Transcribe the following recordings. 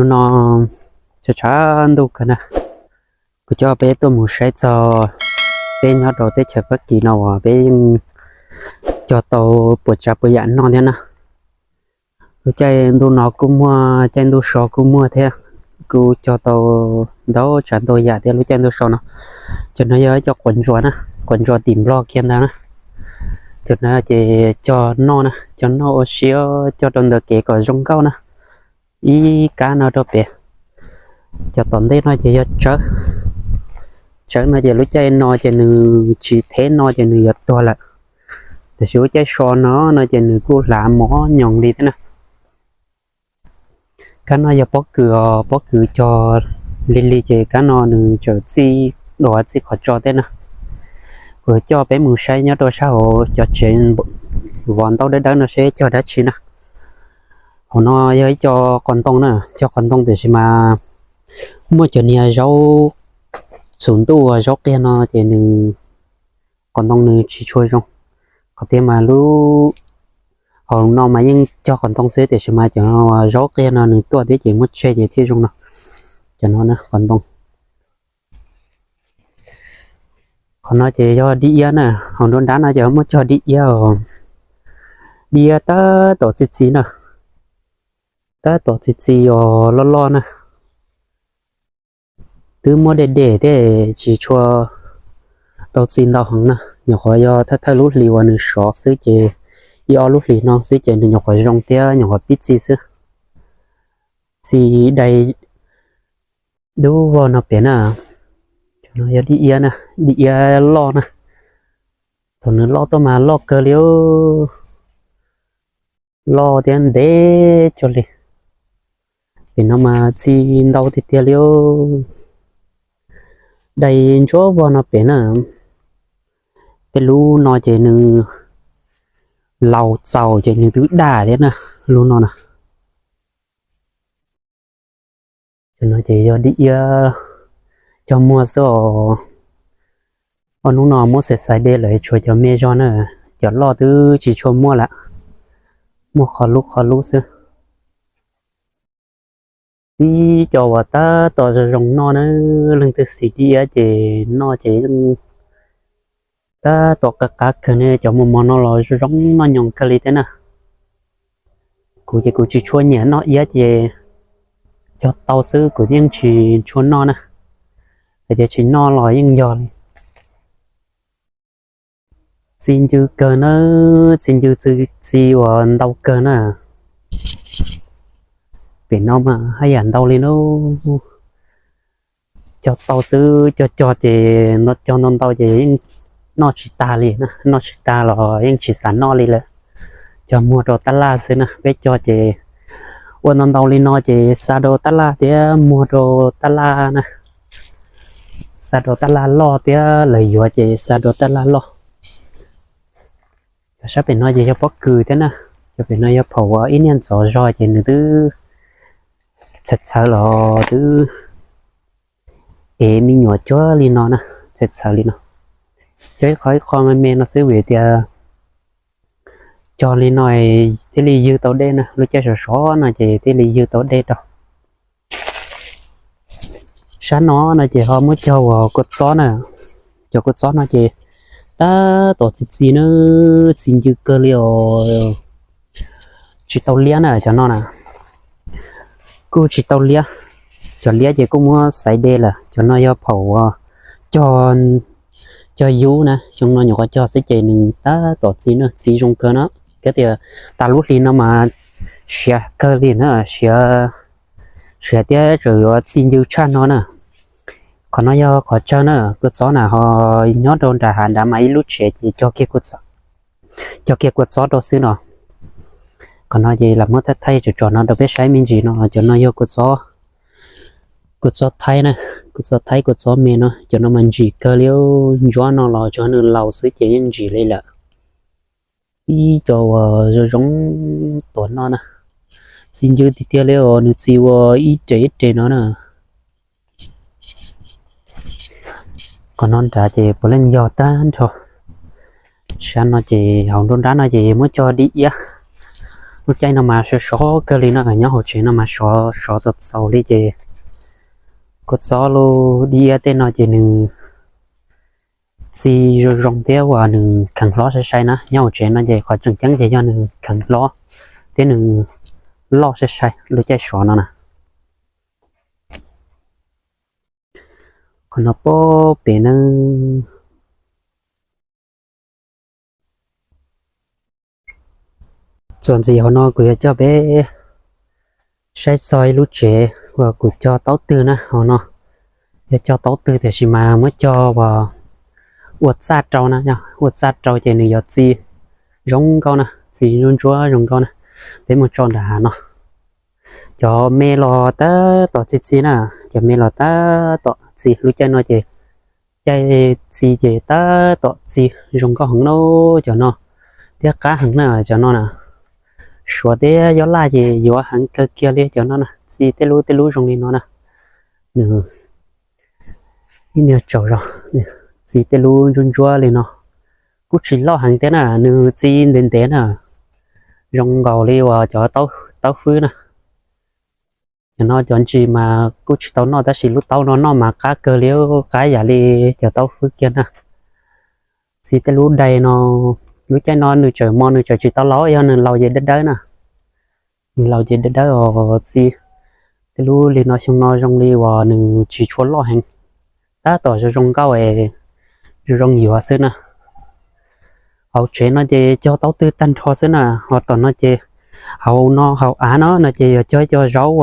Hnub no tshav tshav ntuj kawg na, kuv coj peb tuaj mus saib txog peb nyob rau teb chaws Fab Kis no uas peb yeej cog tau puas tsav puas yam noj thiab na. Lub caij ntuj no kuj muaj, caij ntuj so kuj muaj thiab, kuj cog tau ntau tsav ntau yam thiab lub caij ntuj so no. Cov no yog ib co quav ntsuas na, quav ntsuas tim Nplog kiag ntag na. Cov no ces cog noj na, cog noj ua si, cog rau ntawm kev kom zoo nkauj na. Ib kab no rau pem. Cov tom ntej no ces yog tsawb. Tsawb no ces lub caij no ces nws tsis theb no ces nws yuav tuag lawm. Tiam sis lub caij so no no ces nws kuj hlav mos nyoos li thiab na. Kab no yog pob kws os, pob kws cog lig lig ces kab no nws txawm txij duav txij qhov tso thiab na. Kuv coj peb mus saib nyob rau sab hauv cov tsev vov ntaub dawb dawb no seb cog dab tsi na. Hauv no yog ib co qos ntoo na, cog qos ntoo tiam sis mas muaj cov niag zaub txhuv ntuj uas zaub qiag no ces nws, qos ntoo nws tsis tshua zoo. Qhov tiag mas lub hauv no mas yeej cog qos ntoo xwb tiam sis mas cov zaub qiag no nws tuaj thiab ces muab tseg ces thiaj zoo no. Cov no na qos ntoo. Qhov no ces yog dib iab na, hauv nruab nrab no ces muab cog dib iab os. Dib iab tab tom txi txiv na, tab tom txi txiv os, loj loj na. Twb muab dej dej thiab tsis tshua tau txi ntau heev na, nyuam qhuav yog thawj thawj lub hlis uas nws sov xwb ces ib ob lub hlis no xwb ces nws nyuam qhuav zoo thiab nyuam qhuav pib txi xwb. Txi dai dub vog no pem na. Cov no yog dib iab na, dib iab loj na. Thaum nws loj tuaj mas loj kawg li, loj thiab ntev cuag li. Pem no mas txi ntau tiag tiag li. Dai ntsuab vog no pem na. Tej lub no ces nws laus txaus ces nws twb daj thiab na, lub no na. Cov no ces yog dib iab cog muag xwb os. Ob hnub no muab xais xais de lawm tshuav cov me zog na, cov loj twb tsis tshua muaj lawm, muaj qhov lub qhov lub xwb. Tib co uas tab tom zoo zoo noj na, leej twg xis dib iab ces noj ces yeej tab tom qab qab kawg ne, cov mos mos no los zoo zoo noj nyoos kawg li thiab na. Kuv ces kuv tsis tshua nyiam noj iab ces cog tau xwb, kuv yeej tsis tshua noj na. Hais tias tsis noj los yeej yog li. Txi ncw kawg na, txi ncw txi uas ntau kawg na. Pem no mas haj yam ntau li na. Cog tau xwb, cog cog ces cog ntau ntau ces yeej noj tsis tag li, noj tsis tag los yeej tsis xav noj li lawm. Cog muag rau tab laj xwb na, peb cog ces ua ntau ntau li no ces xa rau tab laj thiab muag rau tab laj na. Xa rau tab laj loj thiab lawv yuav ces xa rau tab laj loj. Cov sab pem no ces yog pob kws thiab na. Cov pem no yog phaum uas ib niag ntxov zog ces nws twb txhawv txhawv los twb ev me nyuam cuag li no na, txhawv txhawv li no. Cog ib qho ib qho me me no xwb vim tias cog li no thiaj li ywg tau dej na, lub caij sov sov no ces thiaj li ywg tau dej rau. Sab no no ces ho muab cog ua kua txob na. Cov kua txob no ces tab tom txi txi na, txi ncw kawg li os. Tsis tau liab na cov no na. Kuj tsis tau liab. Cov liab ces kuj muab xaiv de lawm. Cov no yog phaum cog, cog yub na, xyoo no nyuam qhuav cog xwb ces nws tab tom txi na, txi zoo kawg na. Kab tias tas lub hli no mas siav kawg li na, siav, siav thiab tseem yuav txi ncw tshaj no na. Qhov no yog qhov tsawg na, kua txob na ho nyob rau nram hav nrad mas ib lub tsev ces cog kiag kua txob rau xwb no. Qhov no ces lam muab thaij thaij tsom tsom no rau peb saib me ntsis no, cov no yog kua txob, kua txob thaib na, kua txob thaib kua txob me no, cov no mas ntsim kawg li, ntsuab no los tsuav nws laus xwb ces yeej ntsim li lawm. Ib co uas zoo zoo tuav no na, txi ncw tiag tiag li os, nws txi ua ib res ib res no na. Qhov no nrad ces puav leej yog tag nrho. Sab no ces hauv nruab nrab no ces muab cog dib iab, Lub caij no mas sov sov kawg li no, nyob hauv tsev no mas sov sov txaus txaus li ces kua txob lub diab tej no ces nws txi zoo zoo thiab uas nws kheev hlob sai sai na. Nyob hauv tsev no ces qhov tseem ceeb ces yog nws kheev hlob thiab nws loj sai sai lub caij sov no na. Qhov no pob pem na. Txuas ntxiv hauv no kuv yuav coj peb saib txog ib lub tsev uas kuv cog taub twg na. Hauv no yog cog taub twg tiam sis mas muab cog uas ua txaj rau na, ua txaj rau ces nws yuav txi zoo nkauj na, txi ntsuab ntsuab zoo nkauj na. Peb mus tso nram hav no. Cov me los tab tom txi txi na, cov me los tab tom txi lub caij no ces caij txi ces tab tom txi zoo nkauj heev na. Cov no thiab qab heev na, cov no na. Suav thiab yob laj ces yuav heev kawg kiag li cov no na, txi tej lub tej lub zoo li no na. Nws ib niag tsaus zog, txi tej lub ntsuab ntsuab li no. Kuj tsis loj heev thiab na, nws txi ntev ntev na, zoo nkaus li uas cov taub fwb na. Cov no cov ntsis mas kuj tsis tau noj tab sis lub taub no noj mas qab kawg li, qab yam li cov taub fwb kiag na. Txi tej lub dai no, lub caij no nws tseem mos nws tseem tsis tau laus, yog nws laus ces dawb dawb na. Nws laus ces dawb dawb os. Txi tej lub li no xyoo no zoo li uas nws tsis tshua loj heev, tab tom zoo zoo nkauj, zoo zoo yuav xwb na. Hauv tsev no ces cog taub twg tag nrho xwb na, ho tom no ces hauv no hauv av no no ces yog cog cov zaub,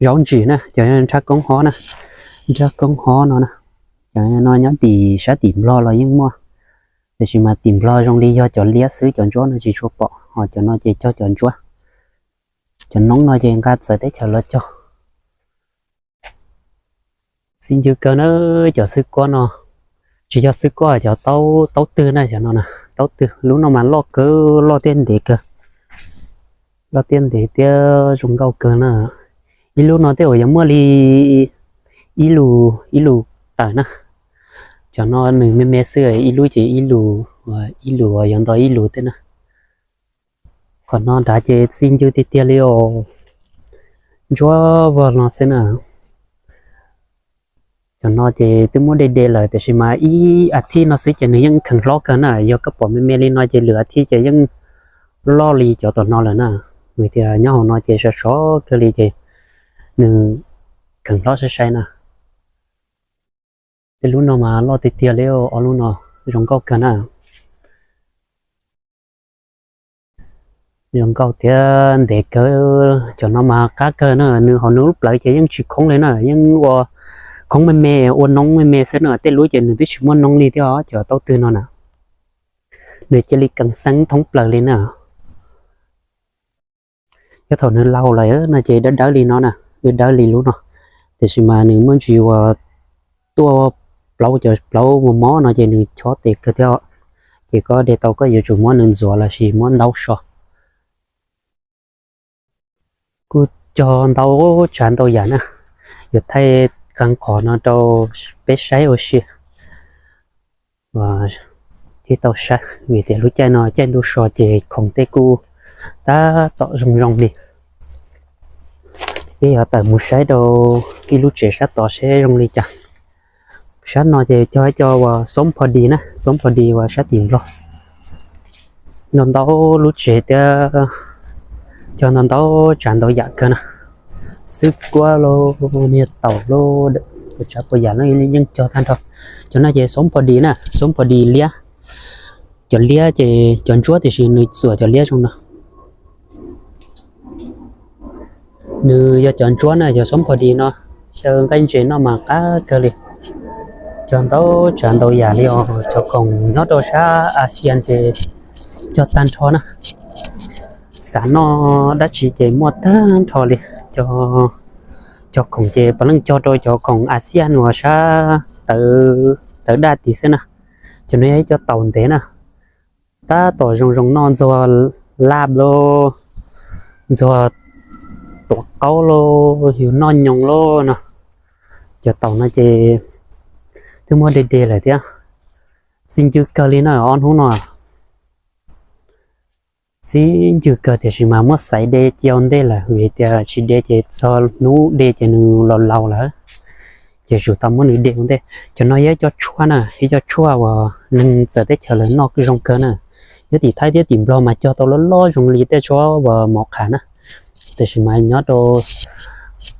zaub ntsim na, cov nrhab koob hob na, nrhab koob hob no na. Cov no nyob tim sab tim nplog los yeej muaj, tiam sis mas tim nplog zoo li yog cov liab xwb, cov ntsuab no tsis tshua pom, ho cov no ces cog cov ntsuab. Cov noob no ces nqa txawv teb chaws los cog. Txi ncw kawg na, cov xwb kuab no, tsis yog xwb kuab, cov taub twg na, cov no na, taub twg. Lub no mas loj kawg, loj thiab ntev kawg, loj thiab ntev thiab zoo nkauj kawg na. Ib lub no tej uas yuav muaj li ib lus, ib lus tawm na. Cov no nws me me xwb, ib lub ces ib lus, ib lus yuav nto ib lus thiab na. Qhov no nrad ces txi ncw tiag tiag li os, ntsuab vog no xwb na. Cov no ces twb muab de de lawm tiam sis mas ib a thiv no xwb ces nws yeej kheev hlob kawg na, yog koj pom me me li no ces lwm a thiv ces yeej loj li cov tom no lawm na. Vim tias nyob hauv no ces sov sov kawg li ces nws kheev hlob sai sai na. Tej lub no mas loj tiag tiag li, ob lub no zoo nkauj kawg na. Zoo nkauj thiab ntev kawg, cov no mas qab kawg na, nws hauv nws lub plawv ces yeej tsis khoob li na, yeej ua khoob me me, ua noob me me xwb na, tej lub ces nws twb tsis muaj noob li thiab os, cov taub twg no na. Nws cia li keev xeeb thoob plaws li na. Yog thaum nws laus lawm no ces dawb dawb li no na, dawb dawb li lub no, tiam sis mas nws muaj ntsis uas tuaj plaub cov plaub mos mos no ces nws chob tes kawg thiab, ces koj de tau koj yuav tsum muab nws ntxuav los sis muab ntaub so. Kuj cog ntau tsav ntau yam na, yuav thaij qee qhov no rau peb saib ua si. Thiab tau saib vim tias lub caij no caij ntuj so ces khoom tej kuj tab tom zoo zoo li. Peb yuav tawm mus saib rau ib lub tsev sab tod seb zoo li cas. Sab no ces cog ib co uas xoob pho dis na, xoob pho dis uas sab tim Nplog. Ntau ntau lub tsev thiab, cog ntau ntau tsav ntau yam kawg na. Xwb kuab los niag taum los, tsav puas yam los yeej cog tag nrho. Cov no ces xoob pho dis na, xoob pho dis liab. Cov liab ces cov ntsuab tiam sis nws txuam cov liab zoo no. Nws yog cov ntsuab na, cov xoob pho dis no, xyaw nqaij ntses noj mas qab kawg li. Cog ntau tsav ntau yam li os, cov khoom nyob rau sab Asia ces cog tag nrho na. Xav noj dab tsi ces muaj tag nrho li. Cov khoom ces puav leej cog rau cov khoom Asia uas sab tawv daj tid xwb na. Cov no yog ib co taum ntev na, tab tom zoo zoo noj ntxuag laj los, ntxuag tuav qaub los, yus noj nyoos los no. Cov taum no ces twb muab de de lawm thiab. Txi ncw kawg li na ob hnub no. Txi ncwg kawg tiam sis mas muab xaiv de cia ua ntej lawm vim tias tsis de ces txog hnub de ces nws los laus lawm. Ces tsum tau muab nws de ua ntej. Cov no yog ib co tshuaj na, ib co tshuaj uas neeg txawv teb chaws lawv noj zoo kawg na. Nyob tim Thaib thiab tim Nplog mas cog tau loj loj zoo li tej tsob uas mov qhav na. Tiam sis mas nyob rau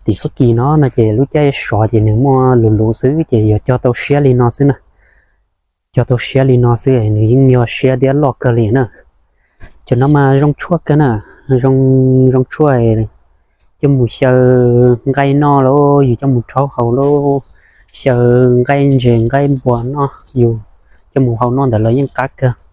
tim Fab Kis no no ces lub caij sov ces nws muaj luv luv xwb ces yog cog tau siab li no xwb na. Cog tau siab li no xwb nws yeej yog siab thiab loj kawg li na. Cov no mas zoo tshuaj kawg na, zoo, zoo tshuaj, coj mus xyaw nqaij noj lauj, yus coj mus rhaub haus lauj, xyaw nqaij ntses nqaij npua noj, yus coj mus hau noj ntawd los yeej qab kawg.